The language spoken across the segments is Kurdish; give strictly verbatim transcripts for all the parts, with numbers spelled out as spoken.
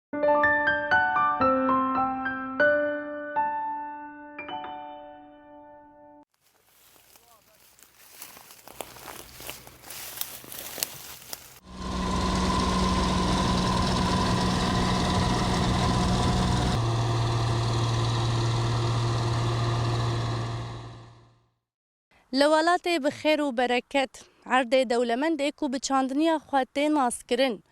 Li welatê bi xêr û bereket, erdê dewlemendê ku bi çandiniya xwe tê naskirin,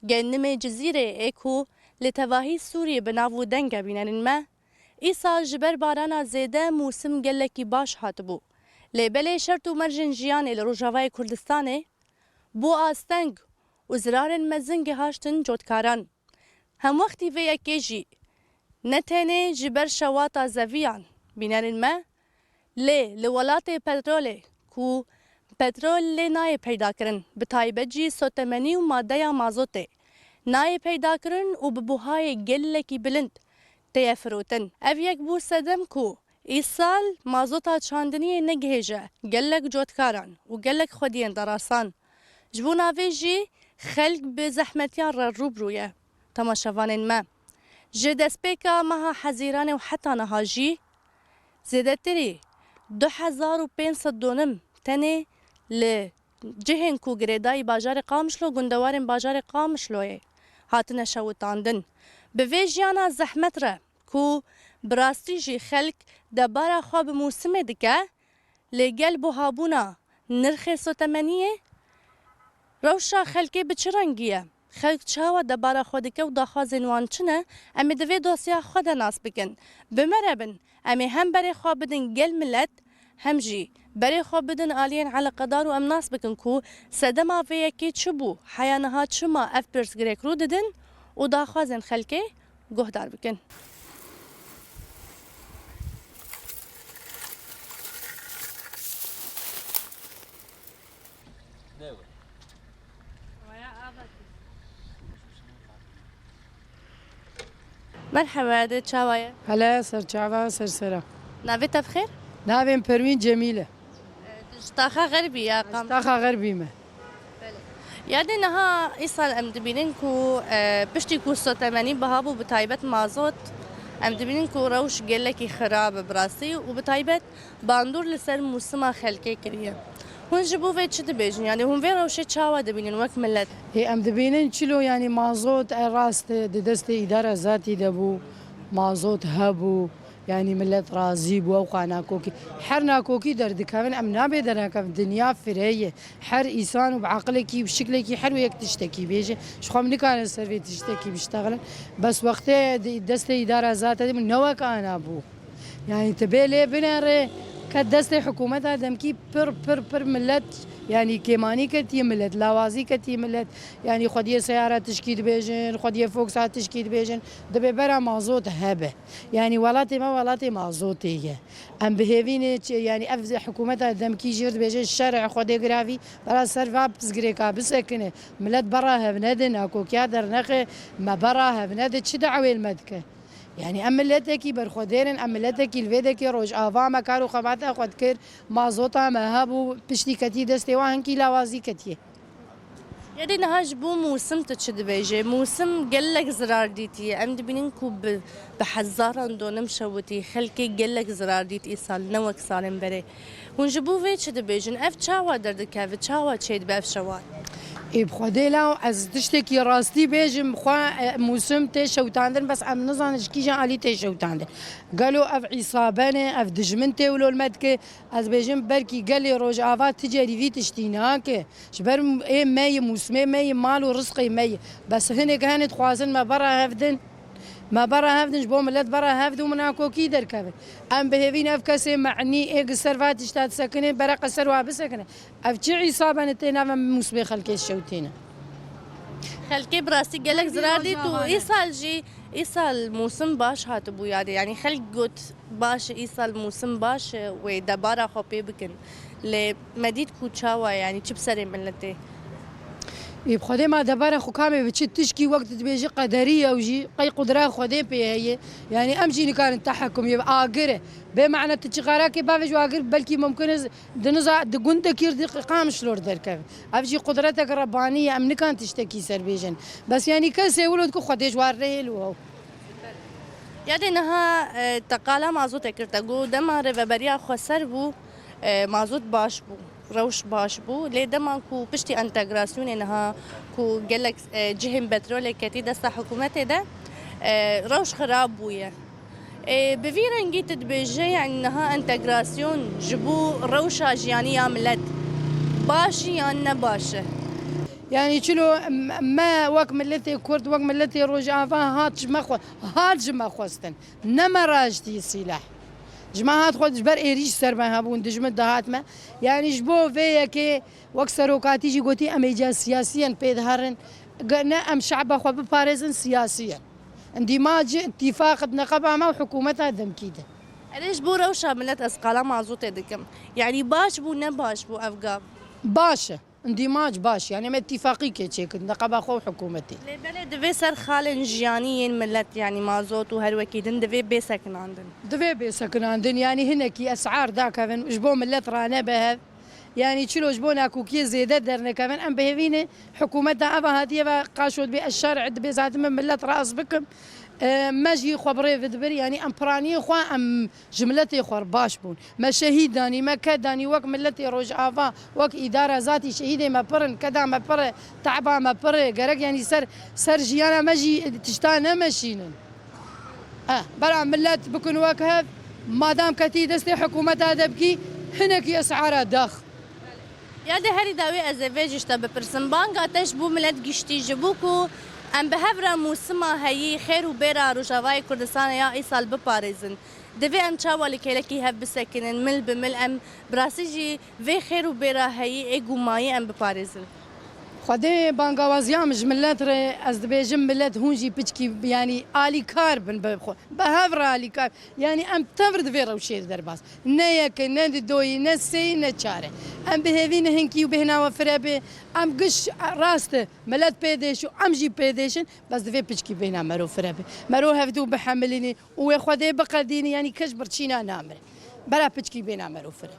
genimê Cizîrê ê ku li tevahî Sûriyê bi nav û deng e bînerên me, îsal ji ber barana zêde mûsim gelekî baş hatibû. Lê belê şert û mercên jiyanê li Rojavayê Kurdistanê bo asteng û zirarên mezin gihaştin cotkaran. Hemwextî vê yekê jî ne tenê ji ber şewata zeviyan bînerên me, lê li welatê petrolê ku petrol lê nayê peydakirin, bi taybet jî sotemenî û madeya mazotê nayê peydakirin û bi buhayê gelekî bilind tê ye firotin. Ev yek bû sedem ku îsal mazota çandiniyê negihêje gelek cotkaran û gelek xwediyên darasan. Ji bo navê jî xelk bi zehmetiyan re rû bi rû ye. Temaşevanên me, ji destpêka meha Hezîranê û heta niha jî zêdetirî du hezar û pênc sed donim tenê li cihên ku girêdayî bajarê Qamişlo, gundewarên bajarê Qamişloyê hatine şewitandin. Bi vê jiyana zehmet re ku bi rastî jî xelk debara xwe bi mûsimê dike, lê gel buhabûna nirxê sotemeniyê rewşa xelkê bi çi rengî ye? Xelk çawa debara xwe dike û daxwazên wan çi ne? Em ê di vê dosyeya xwe de nas bikin. Bi me re bin, em ê hem berê xwe bidin gel milet, hem jî berê xwe bidin aliyên eleqedar û em nas bikin ku sedema vê yekê çi bû, heya niha çima ev pirsgirêk rû didin û daxwazên xelkê guhdar bikin. Merheba, dê çawa ye? Hele, ser çava, ser sera. Navê te bi xêr? Navê min Perwîn Cemîl e. Ji taxa Xerbî ya qam? Taxa Xerbî me. Belê. Yadê niha îsal em dibînin ku, e, piştî ku sotemenî biha bû, bi taybet mazot, em dibînin ku rewş gelekî xirab e bi rastî û bi taybet bandor li ser mûsima xelkê kiriye. Hûn ji bo vê çi dibêjin? Yanî hûn vê rewşê çawa dibînin wek milet? Ê, em dibînin çilo, yanî mazot e rast e, di destê îdara zatî de bû, mazot hebû, yanî milet razî bû, ew xwe nakokî. Her nakokî derdikevin, em nabê dernakevin. Dinya fireh ye. Her îsan û bi aqilekî û şiklekî her wê yek tiştekî bêje. Ji xwe em nikarin ser vê tiştekî biştexilin. Bes wextê di destê îdara zate de bû, ne wek ana bû. Yanî tu bê lê binêrê, ke destê hikûmeta demkî pir, pir, pir milet, yanî kêmanî ketiye milet, lawazî ketiye milet. Yanî xwediyê seyara tişkî dibêjin, xwediyê foksa tişkî dibêjin. Dibê bera mazot hebe. Yanî welatê me welatê mazotê ye. Em bi hêvî ne çi, yanî ev hikûmeta demkî jî dibêje şerê Xwedê giravî, bera ser va pirsgirêka bisekine. Milet bera hev nede, nakokiya dernexe, me bera hev nede, çi dawê li me dike? Yanî em miletekî berxwedêr in, em miletekî li vê dekê Rojava me kar û xebata xwe dikir, mazota me hebû, piştî ketî destê wan, hinkî lawazî ketiye. Yadê niha ji bo mûsim tu çi dibêjê? Mûsim gelek zirar dîtiye. Em dibînin ku bi, bi hezaran donim şewitî. Xelkê gelek zirar dît îsal, ne wek salên berê. Hûn ji bo vê çi dibêjin? Ev çawa derdikeve? Çawa çêdibe ev şewat? Ê, bi Xwedê law ez tiştekî rastî bêjim, xwe, e, mûsim tê şewitandin, bes em nizanin ji kîjan alî tê şewitandin. Gelo ev îsaben e, ev dijmin tê wilo li me dike? Ez bêjim belkî gelê Rojava ti carî vî tiştî nake. Ji ber ê me yê, mûsimê me yê, mal û rizqê me yê. Bes hinek hene dixwazin me bera hevdin. Me bera hevdin, ji bo milet bera hevdin û min nakokî derkevin. Em bi hêvî ne ev kesê me'nî ê gi ser va tişta disekine, bereqe ser wa bisekine. Ev çi îsaben e tê nava mûsimê xelkê şewtîne? Xelkê bi rastî gelek zirar dît û îsal jî, îsal mûsim baş hatibû yadê. Yanî xelk got, baş e, îsal mûsim baş e, wê debara xwe pê bikin. Lê me dît ku çawa, yanî çi bi serê miletê? Ê bi Xwedê ma debara xwe kamê bi çi tişkî wek tu dibêjî qederiye û jî qey qudra Xwedê pê heye. Yanî em jî nikarin tehekum ye, agir e. Bê mehna tu çixarakê bavêj û agir belkî mumkin e di niza di gundekî di Qamişlo derkeve. Ev jî qudretek Rebbanî ye, em nikan tiştekî ser bêjin. Bes yanî kesê wilo diku Xwedê ji war rê li we. Yadê niha, e, te qala mazotê kir te got, dema rêveberiya xweser bû, e, mazot baş bû, rewş baş bû. Lê dema ku piştî entegrasyonê niha ku gelek, e, cihên petrolê ketî desta hikûmetê de, e, rewş xirab bûye. E, bi vî rengî tu dibêje, yanî niha entegrasyon ji bo rewşa jiyanî ya milet baş e yan ne baş e? Yanî çilo me wek miletê Kurd, wek miletê Rojava hat ji me xwe, hat ji me xwestin. Ne me raştî sîleh. Ji me hat xwe ji ber êrîş ser me hebûn, dijmin dihat me. Yanî ji bo vê yekê wek serokatî jî gotî em hêca siyasî yen pê diherin. Ge-, ne em şe'ba xwe biparêzin siyasî yen. Endî ma ci îtîfaq di neqeba me û hikûmeta demkî de. Erê ji bo rewşa milet ez qala mazotê dikim. Yanî baş bû ne baş bû ev gav? Baş e. Endî maç baş, yanî em îtîfaqîkê çêkin, neqeba xwe û hikûmetê. Lê belê divê ser xalên jiyanî yên milet, yanî mazot û her wekî din divê bê sekinandin. Divê bê sekinandin, yanî hinekî esar dakevin, ji bo milet ranebe hev. Yanî çilo ji bo nakokiyê zêde dernekevin, em bi hêvî ne hikûmeta eva hatiye ve qaşo dibê ez şer dibê zaten min milet rast bikim. E, me jî xwe bi rê vidibir, yanî em piraniyê xwe em ji miletê xwe baş bûn. Me şehîd danî, me ked danî, wek miletê Rojava, wek îdara zatî şehîdê me pir in, keda me pir e, te'ba me pir e. Gerek yanî ser, ser jiyana me jî tişta nemeşînin. Eh, bera milet bikin wek hev, madam ketî destê hikûmeta debkî, hinekî esara dax. Ya de herî dawî ez ê vê jî ji te bipirsim. Banga te ji bo milet giştî, ji bo ku em bi hev re mûsima heyî, xêr û bêra Rojavayê Kurdistanê ya îsal biparêzin. Divê em çawa li kêlekî hev bisekinin, mil bi mil em bi rastî jî vê xêr û bêra heyî ê gumayî em biparêzin. Xwedê bangawaziya min ji milet re, ez dibêjim milet hûn jî piçkî, yanî alîkar bin bi xwe, bi hev re alîkar. Yanî em tevr di vê rewşê de derbas. Ne yek e, ne di doyî, ne sêyî, ne çar e. Em bi hêvî ne hinkî û bêhna we fire be. Em giş rast e, milet pê dêş û em jî pê dêşin, bes divê piçkî bêhna mero fire be. Mero hevdû bihemilînî û wê Xwedê biqedînî, yanî keç birçîna namire. Bera piçkî bêhna mero fire.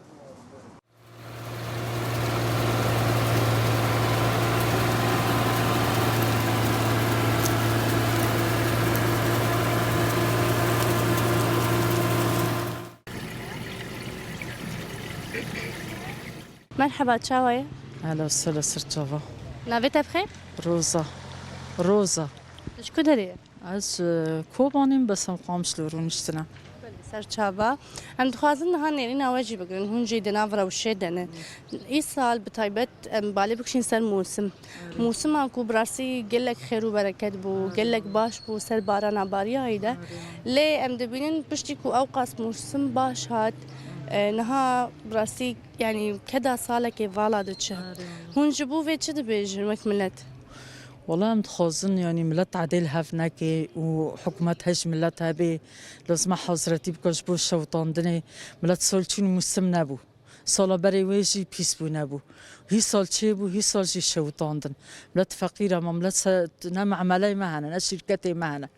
Merheba, çawa ye? Hela sela ser çava. Navê te bi xêr? Roza. Roza. Tu ji ku derê ye? Ez, e, Kobanîm, bes em Qamişlo rûniştine. Belê, ser çava. Em dixwazin niha nêrîna we jî bigirin. Hûn jî di nav rewşê de ne. Îsal bi taybet em balê bikişîn ser mûsim. Erê. Mûsima ku bi rastî gelek xêr û bereket bû, Erê. Gelek baş bû ser barana bariyayî de. Erê. Lê em dibînin piştî ku ewqas mûsim baş hat, e, niha bi rastî, yanî keda salekê vala diçe. Erê. Hûn ji bo vê çi dibêjin wek milet? Wela em dixwazin, yanî milet edê li hev neke û hikûmet hej milet hebe, lazim e hazretî bike ji bo şewitandinê. Milet sal çûn mûsim nebû. Sala berê wê jî pîs bû nebû. Hî sal çêbû, hî sal jî şewitandin. Milet feqîr e, ma milet se, ne me'meleyê me hene, ne şîrketê me hene.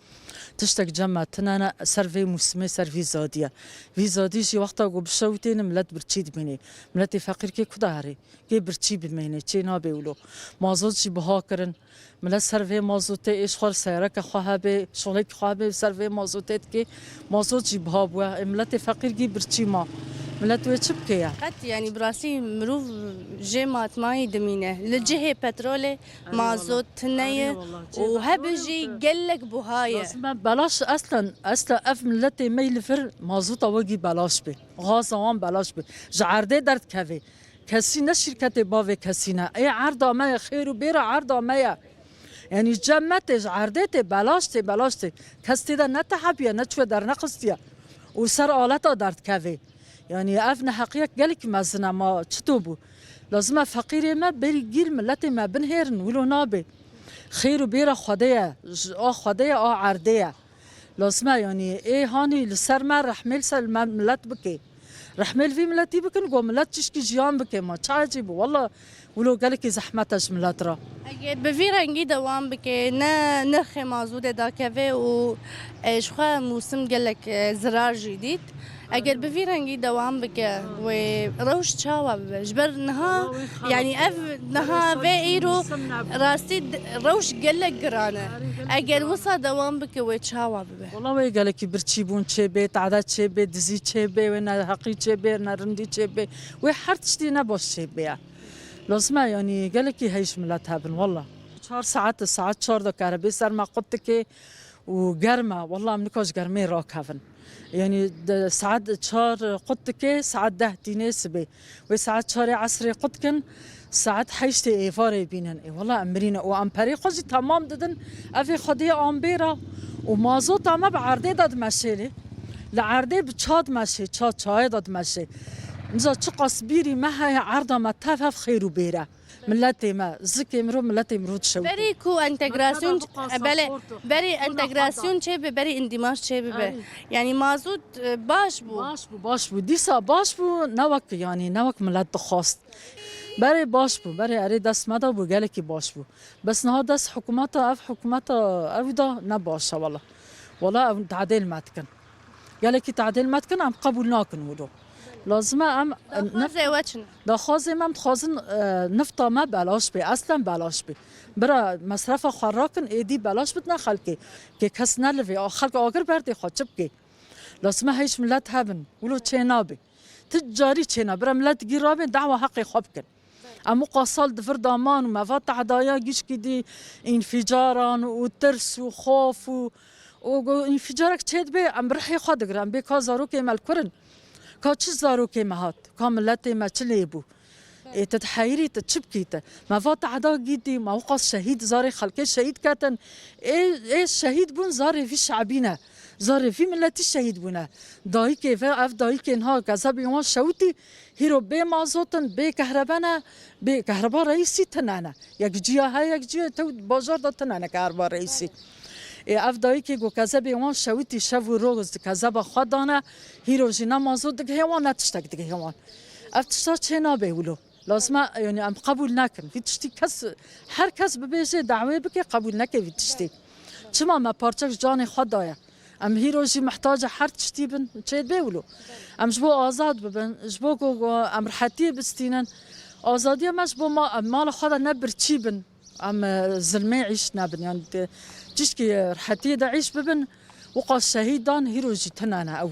Tiştek cem me tune ne ser vê mûsimê, ser vî zadî ye. Vî zadî jî wexta ku bişewitêne milet birçî dibînê. Miletê feqîr kê ku de herê? Kê birçî bimêne, çê nabe wilo. Mazot jî biha kirin. Milet ser vê mazotê ê ji xwe seyareke xwe hebe, şolekî xwe hebe ser vê mazotê dike. Mazot jî biha bûye. Ê miletê feqîr gî birçî ma. Milet wê çi bike ya? Qet, yanî bi rastî mirov jê matmayî dimîne. Li cihê petrolê mazot tune ye û hebe jî gelek buha ye. Lazim e belaş, eslen, eslen ev miletê me yî li vir mazota we gî belaş be. Gaza wan belaş be. Ji erdê derdikeve. Kesî ne şîrketê bavê kesî ne. Ê erda me ye, xêr û bêra erda me ye. Yanî cem me tê, ji erdê tê, belaş tê, belaş tê. Kes tê de netehebiye, neçûye dernexistiye. Û ser aleta derdikevê. Yanî ev neheqiyek gelekî mezin e, ma çito bû? Lazim e feqîrê me berî gîl miletê me binihêrin, wilo nabe. Xêr û bêra Xwedê ye, ji a Xwedê ye, a erdê ye. Lazim e, yanî ê hanî li ser me rehmê li ser me milet bike. Rehmê li vî miletî bikin, ku milet tişkî jiyan bike. Ma çi ecêb bû? Wela Wilo gelekî zehmet e ji milet re. Eger bi vî rengî dewam bike, ne nirxê mazûdê dakeve û, e, ji xwe mûsim gelek, e, zirar jî dît. Eger bi vî rengî dewam bike, wê rewş çawa bibe? Ji ber niha, yanî ev niha vê îro rastî d-, rewş gelek giran e. Eger wisa dewam bike, wê çawa bibe? Wela wê gelekî birçîbûn çêbê, tade çêbê, dizî çêbê, wê neheqî çêbê, nerindî çêbê. Wê her tiştî ne baş çêbê ye. Lazim e, yanî gelekî heyş milet hebin, wela. Çar saet, saet çar de kerebê ser me qut dike û germ e. Wela em nika ji germê rakevin. Yanî de, saet çar qut dike, saet deh tînê sibê. Wê saet çarê esrê qut dikin, saet heştê êvarê bînin. Ê wela em mirîne û em perê xwe jî temam didin. Evê xwediyê ambêra û mazota me bi erdê de dimeşê lê. Li erdê bi ça dimeşê, ça, çayê de dimeşê. Niza çiqas bîrî me heye, erda me tev hev xêr û bêr e. Miletê me, zikê mirov, miletê mirov dişewite. Berî ku entegrasyon, belê, berî entegrasyon çêbe, berî îndîmaj çêbibe. Yanî mazût, e, baş bû. Baş bû, baş bû. Dîsa baş bû, ne wek, yanî ne wek milet dixwast. Berê baş bû, berê erê dest me de bû, gelekî baş bû. Bes niha dest hikûmeta, ev hikûmeta ew da ne baş e wela. Wela ew tadêl me dikin. Gelekî tadêl me dikin, em qebûl nakin wilo. Lazim e em, Daxwazê we çi ne? Daxwazê me, em dixwazin, e, nifta me belaş bê, eslen belaş bê. Bira mesrefa xwe rakin, êdî belaş bidine xelkê. Kê kes nelivê, a xelk agir berdê xwe çi bikê? Lazim e heyş milet hebin, wilo çê nabê. Ti carî çêne, bira milet gî rabên, dawa heqê xwe bikin. Em û qasal di vir daman û me va tehdaya gişkî dî înfîcaran û tirs û xof û, û go-, înfîcarek çêdibe, em bi rihê xwe digirin, em bê ka zarokê me li kur in. Ka çi zarokê me hat, ka miletê me çi lê bû? Ê, tu diheyirî, tu çi bikî tu? Me va tehda gîtî, me wqas şehîd, zarê xelkê şehîd ketin. Ê, ê şehîd bûn, zarê vî şebî ne. Zarê vî miletî şehîd bûne. Dayikê ve, ev dayikên ha kezebê wan şewitî, hîro bê mazot in, bê kehrebe ne, bê kehreba reîsî tune ne. Yek ciya he, yek ciya tew bajar de tune ne kehreba reîsî. Ê, ev dayikê ku kezebê wan şewitî şev û roj di kezeba xwe dane, hîro jî ne mazot digihê wan, ne tiştek digihê wan. Ev tişta çê nabe wilo. Lazim e, yanî em qebûl nekin. Vî tiştî kes, her kes bibêje, dawê bike, qebûl neke vî tiştî. Çima me parçek ji canê xwe daye. Em hîro jî mihtaca her tiştî bin, çê bê wilo. Em ji bo azad bibin, ji bo ku, ku em rihetiyê bistînin. Azadiya me ji bo ma-, em mala xwe de ne birçî bin. Em, e, zilmê îş nebin. Yanî, e, tişkî, e, rihetiyê de îş bibin. Weka şehîdan hîro jî tune ne ew.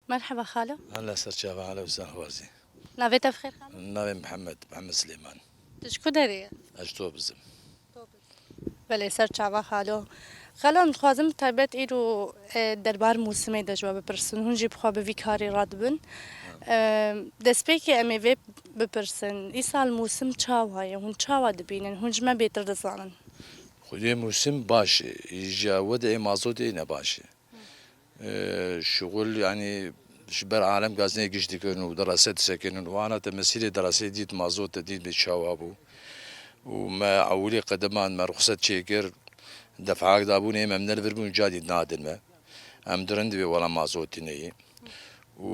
Merheba xalo. Hela ser çava, hela wisa xwazî. Navê te bi xêr xalo? Navê Mihemed, Mihemed Silêman. Tu ji ku derê ye? Ez ji Tobiz im. Belê, ser çava xalo. Xalo, em dixwazin bi taybet îro, e, derbar mûsimê de ji we bipirsin. Hûn jî bi xwe bi vî karî radibin. E, destpêkê em ê vê bipirsin. Îsal mûsim çawa ye? Hûn çawa dibînin? Hûn ji me bêtir dizanin. Xwedê mûsim baş e. Îja we de ê mazotê ne baş e. Ee, şuxul, yanî, ji ber alem gazinê giş dikirin û derase disekinin û ana te mesîrê derasê dît, mazot te dît bê çawa bû. Û me ewilê qediman me ruxset çêkir, defak dabûn ê me, em ne li vir bûn, ca dît nadin me. Em di rind vê wela mazotî neyê. Û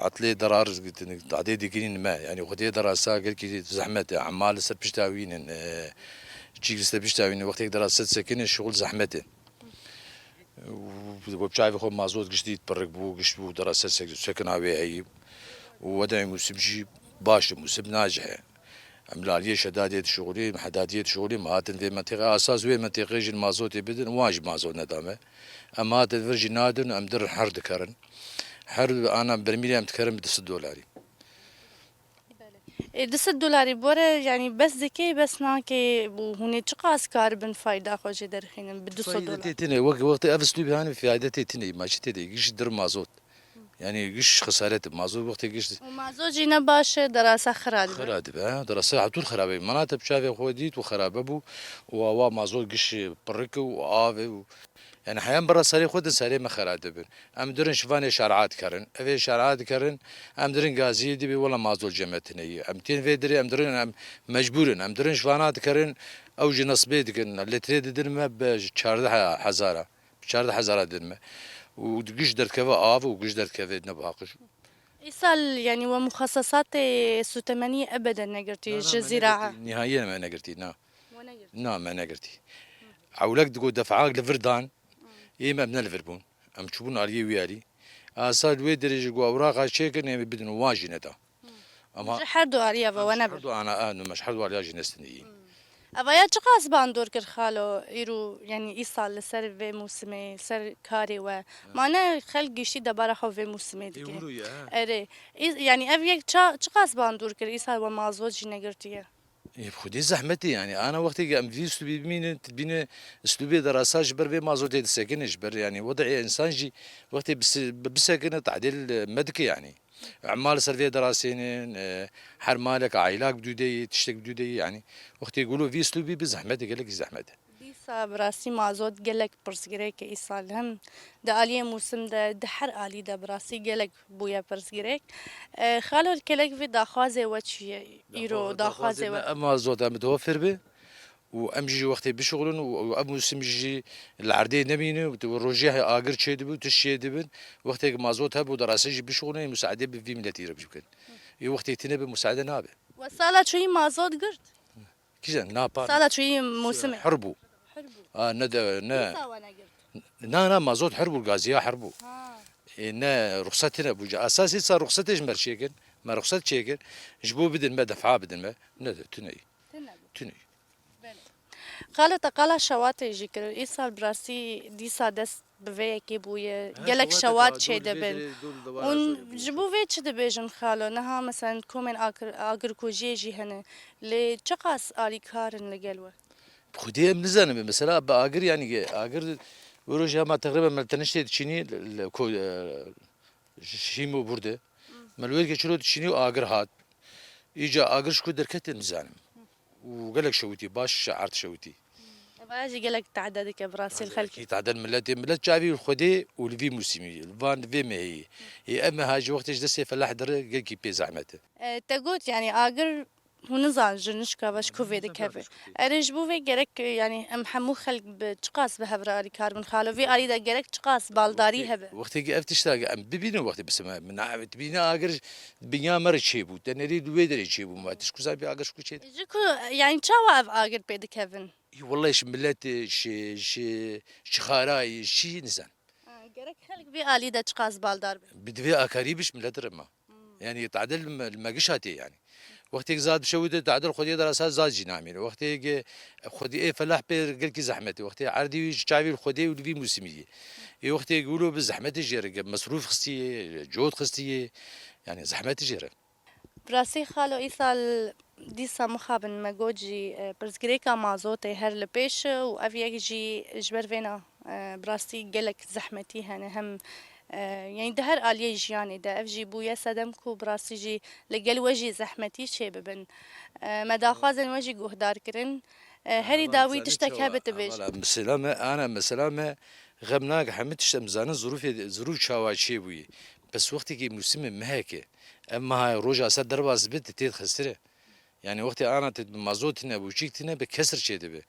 etlê derar, adê digirîn me. Yanî xwedê derasa gelkî zehmet e. Ema li ser pişta wînin, e, çîk li ser pişta wînin. Wextêk derase disekinin, şuxul zehmet e. Û we bi çavê xwe mazot giştî pirik bû, giş bû, dera ser sek-, sekina wê heyî. Û wedayê mûsim jî baş e, mûsim nacihe. Em li aliyê şedadiyê dişuxulî, hedadiyê dişuxulî, me hatin vê menteqe, asas wê menteqê jî mazotê bidin, wan jî mazot nedame. Em hatin vir jî nadin, em dir her dikerin. Her ana bermîlê em dikerin bi du sed dolarî. Ê, du sed dolarî bore, yanî bes dike, bes nake û hûn ê çiqas karibin fayda xwe jê derxînin bi du sed dolar? Fayde tê tine, wek, wextê ev stûbê hanê fayde tê tine, ma çi tê de, giş dir mazot. Yani giş xesaret e. Mazot wextê giş Û mazot jî ne baş e, derasa xira dibe. Xira dibe, he. Derasa hatûr xirabe. Mana te bi çavê xwe dît û xirabe bû. Û awa mazot giş pirik e û av e û, yani heyan bira serê xwe din serê me xera dibin. Em dirin şivanê şer'a dikerin. Evê şer'a dikerin. Em dirin gaziyê dibê wela mazot cem me tine ye. Em tên vê dirê em dirin em mecbûr in. Em dirin şivana dikerin. Ew ji nesbê dikin. Litrê didin me bi çardeh hezara. Bi çardeh hezara didin me. Û giş derdikeve av û giş derdikeve ne bi haqij. Îsal, yani we muxasesatê sutemenî ebeden negirtî ji zîraa? Nihayî me negirtî, na. We negirtî? Na, me negirtî. Ewlek digot defa li vir dan, ê me em ne li vir bûn. Em çûbûn aliyê wî alî. Asa li wê derê ji ku ewraqa çêkin, ê me bidin û wan jî neda. Ama Ji her du aliyê ve we nebir. Her du ana, a, me ji her du aliya jî nestinî. Eva ya çiqas bandor kir xalo, îro, yani îsal li ser vê mûsimê, li ser karê we. Ma ne xelk giştî debara xwe vê mûsimê dike. Ê wilo ye, ha. Erê. Î-, yani ev yek ça-, çiqas bandor kir, îsal we mazot jî negirtiye. Ê, bi xwedê zehmet e yani. Ana wextê em vî uslubî bimînin, tu bîne uslubê derasa ji ber vê mazotê disekine, ji ber yani wed'ê insan jî wextê bisi-, bisekine tadil me dike yani. Emal ser vê derasênin, e, her malek aylak bi dû de yê, tiştek bi dû de yê, yani wextê gulo vî uslubî bi zehmet e, gelekî zehmet e. Dîsa bi rastî mazot gelek pirsgirêk e îsal hem di aliyê mûsim de, di her alî de bi rastî gelek bûye pirsgirêk. E, xalo, gelek vê daxwazê we çi ye? Îro daxwazê we? Ev mazot em dihofir be. Û em jî wextê bişuxulin û, û ev mûsim jî li erdê nemîne û tu rojê he agir çêdibû, tu çêdibin. Wextê mazot hebû, derasê jî bişuxulin, ê musaedê bi vî miletî re bikin. Ê wextê tine bi musaede nabe. We sala çûyî mazot girt? Kîjan, na par. Sala çûyî mûsimê. Her bû. Her bû. A, ne de, ne. Dîsa we negirt? Na, na, mazot her bû, gaziya her bû. Ha. Ê, ne, ruxset tine bû. Esasê sa ruxsetê ji me çêkin. Me ruxset çêkin. Ji bo bidin me, defa bidin me. Ne de, tune. Tune bû. Tune. Belê. Xalo, te qala şewatê jî kir. Îsal bi rastî dîsa dest bi vê yekê bûye. He, gelek şewat çêdibin. Hûn ji bo vê çi dibêjin xalo? Niha, meselen, komên agir-, agirkujiyê jî hene. Lê çiqas alîkar in li gel we? Xwedê em nizanin. Mesela bi agir, yani agir wê rojê hema teqrîben me teniştê diçînî li, li ko-, e, Şîm û bûr de. Me li wê dikê çilo dişînî û agir hat. Îca agir ji ku derketê nizanim. Û gelek şewitî, baş ert şewitî. Ev aya jî gelek tehde dike bi rastî li xelkê. Gelekî tehde li miletê. Milet çavî li Xwedê û li vî mûsimî, li van vê mehê ye. Ê ev meha jî wextê ji destê felah dere gelkî pê zehmet e. E, te got, yani agir Hûn nizanin ji nişka ve ji ku vê dikeve. Erê, ji bo vê gerek, yani, em hemû xelk bi çiqas bi hev re alîkar bin xalo? Vê alî de gerek çiqas baldarî hebe? Wextê, wextê ki ev tişta em bibînin, wextê bisime, min na-, dibîne agir binya me re çêbû. Te nerî di wê derê çêbû me. Tişt ku zan bî agir ji ku çê. Ji ku, yani, çawa ev agir pê dikevin? Î, wellahî ji miletê, ji, ji, ji xarayê, jî nizan. Ha, gerek xelk vê alî de çiqas baldar be. Bi divê akarî biş milet re ma. Hmm. Yani tadil me, me giş hatiye yani. Wextêk zad bişewite tadil xwediyê derasa zad jî namîne. Wextêk xwediyê felah pê gelkî zehmetî. Wextê erdî wî ji çavî xwedê û li vî mûsimî yê. Ê wextêk wilo bi zehmetê jê re mesrûf xistiye, cot xistiye. Yani zehmetê jê re. Bi rastî xalo, îsal dîsa mixabin me got jî, e, pirsgirêka mazotê her li pêş e û ev yek jî ji ber vêna, e, bi rastî gelek zehmetî hene hem, e, yani di her aliyê jiyanê de ev jî bûye sedem ku bi rastî jî li gel we jî zehmetî çêbibin. E, me daxwazên we jî guhdar kirin. E, herî dawî tiştek hebe tu bêjî. Mesela me, ana mesela me xem nake hemî tişt em zanin zirûfê, zirûf çawa çêbûyî. Bes wextêkî mûsimê meheke. Ev meha roja ser derbas dibe, tu tê dixistire. Yani wextê ana te mazot tine bû, çîk tine bi kesir çê dibe.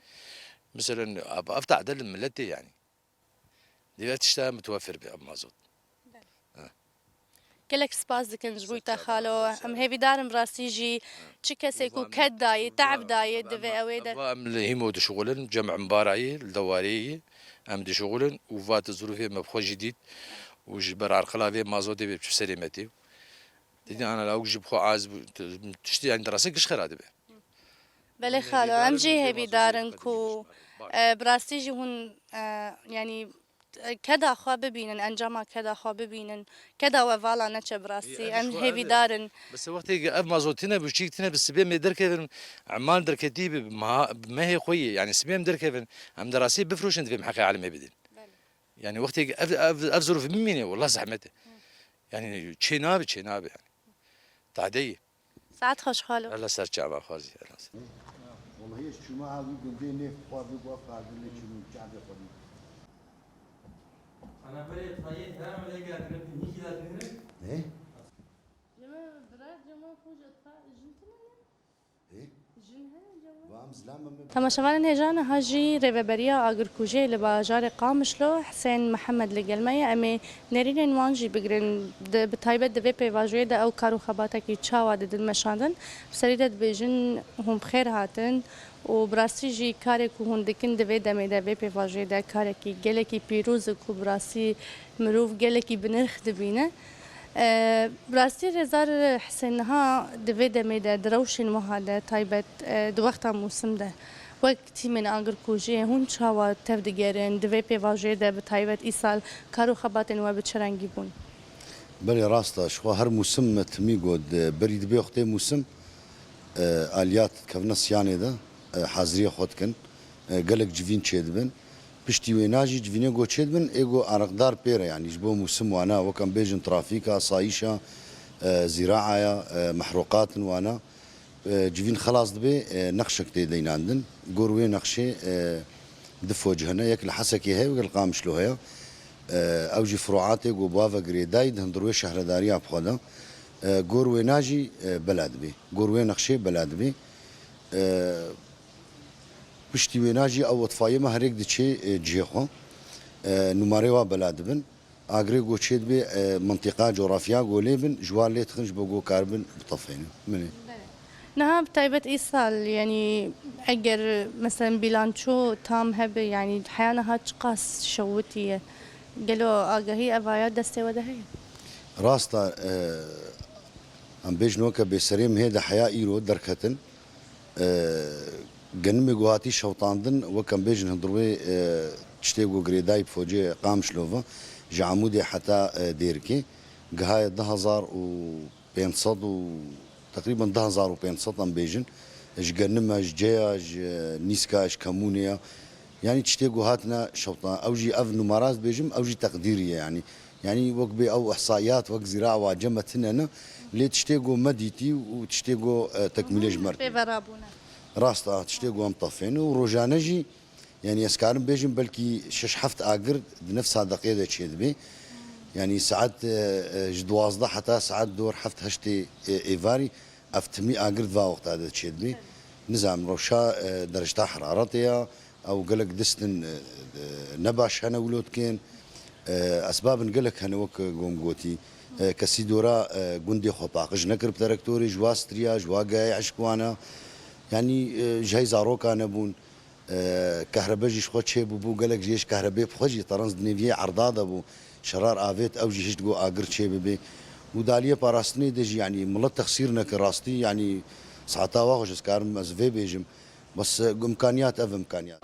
Mesela ev, ev tadil miletê yani. Divê tişta mutwefir be ev mazot. Gelek spas dikin ji bo te xalo. Em hêvîdarin rastî jî çi kesê ku ked dayê, te'b dayê divê ew ê de. Va em li hîmo dişuxulin, cem imbarayê, li dewareyê em dişuxulin û va tu zirûfê me bi xwe jî dît û ji ber arqila vê mazotê vê biçû serê me tê. Didin ana lawik jî bi xwe az bû, tiştî yani derasa giş xera dibe. Belê xalo, em jî hêvîdar in ku, e, bi rastî jî hûn, e, yanî, e, keda xwe bibînin, encama keda xwe bibînin, keda we vala neçe bi rastî, em hêvîdar in. Bes wextê ev mazot tine bû, çîk tine bi sibê em derkevin, emal derketî bi, bi meha-, bi mehê xwe yê, yanî sibê em derkevin, em derasî bifroşin divê em heqê alemê bidin. Belê. Yanî wextê ev, ev, ev zirûf bimîne, wela zehmet e. Yani çê nabe, çê nabe yani. Tadeyî. Saet xweş xalo. Ela ser çava xwazî, ela ser. Wellahî ez çûma ev wî gundê nêv xwar bû, bu ev qadin lê çûm çavê xwe dî. Ana berê tayê her me vê gerdine bin hîkî da dinire. Ne? Cema bira, cema xwe ji ta jin tine ne? Jin hene cema. Temaşevanên hêja niha jî Rêveberiya Agirkujiyê li bajarê Qamişlo Hisên Mihemed li gel me ye. Em ê nerînên wan jî bigirin. Di, bi taybet di vê pêvajoyê de ew kar û xebatekî çawa didin meşandin. Bi serî de dibêjin hûn bi xêr hatin û bi rastî jî karê ku hûn dikin di vê demê de vê pêvajoyê de karekî gelekî pîroz e ku bi rastî mirov gelekî bi nirx dibîne. E, bi rastî Rêzdar Hisên niha di vê demê de, di rewşên wiha de taybet, e, di wexta mûsim de wek tîmên agirkujiyê hûn çawa tevdigerin, di vê pêvajoyê de bi taybet îsal kar û xebatên we bi çi rengî bûn? Belê rast e, ji xwe her mûsim me timî got, e, berî dibê wextê mûsim, e, aliyat dikevine siyanê de, e, haziriyê xwe dikin. E, gelek civîn çêdibin. Piştî wêna jî civînê go çêdibin, ê go araqdar pê re, yanî ji bo mûsim wana, wek em bêjin trafîka, asayîşa, e, zîraaya, e, mehruqatin wana, e, civîn xelas dibe, e, nexşek tê deynandin. Gor wê nexşê, e, du foc hene, yek li Hesekê heye, yek li Qamişlo heye. E, ew jî furuatê go bava girêdayî di hundir wê şehredariya bi xwe de. E, gor wêna jî, e, bela dibe. Gor wê nexşê bela dibe. E, Piştî wêna jî ew itfayê me herêk diçê, e, cihê xwe. E, nûmarê wa bela dibin. Agirê go çê dibe, e, mintîqa, coxrafya go lê bin, ji wa lê dixin ji bo go karibin bitefênin. Min ê. Niha bi taybet îsal, yanî eger meselen bîlanço tam hebe, yanî heya niha çiqas şewitiye? Gelo agahî evaya destê we de heye? Rast e, e, em bêjin weke bêserê mihê de heya îro derketin. E, genimê ku hatî şewtandin, wek em bêjin hundir wê, e, tiştê ku girêdayî bi focê Qamişlo ve, ji Amûdê heta, e, Dêrikê, gihaye du hezar û pênc sed û, teqrîben du hezar û pênc sed em bêjin, ji genime, ji ceya, ji nîska, ji kemûnê ya. Yanî tiştê ku hatine şewtan, ew jî ev numara ez dibêjim, ew jî teqdîrî ye yanî. Yanî wek bê ew ihsaiyat, wek zîraa wa cem me tune ne, lê tiştê ku me dîtî û tiştê ku, e, tekmîlê ji me re. Pê ve rabûne. Rast a, tiştê ku em tefên û rojane jî, yanî ez karim bêjim belkî şeş heft agir di nefsa deqê de çêdibê. Yanî saet, e, e, ji duwazdeh heta saet dor heft heştê, e, êvarî ev timî agir di va wexta de çêdibê. Nizanim rewşa, e, derejta heraretê ya, ew gelek distin, e, e, ne baş hene wilo dikên. E, esbabin gelek hene wek gom gotî. E, kesî dora, e, gundê xwe paqij nekir bi terektorê, ji wa stiriya, ji wa gayê eşk wana. Yanî, e, ji hey zaroka nebûn. E, kehrebe jî ji xwe çêbûbû, gelek jê ji kehrebê bi xwe jî terens di nêviyê erda de bû. Şerar avêt ew jî hişt got agir çêbibe. Û di aliyê parastinê de jî, yanî milet texsîr nekir rastî, yanî saeta wa xweş ez karim ez vê bêjim. Bes, e, imkaniyat ev imkaniyat.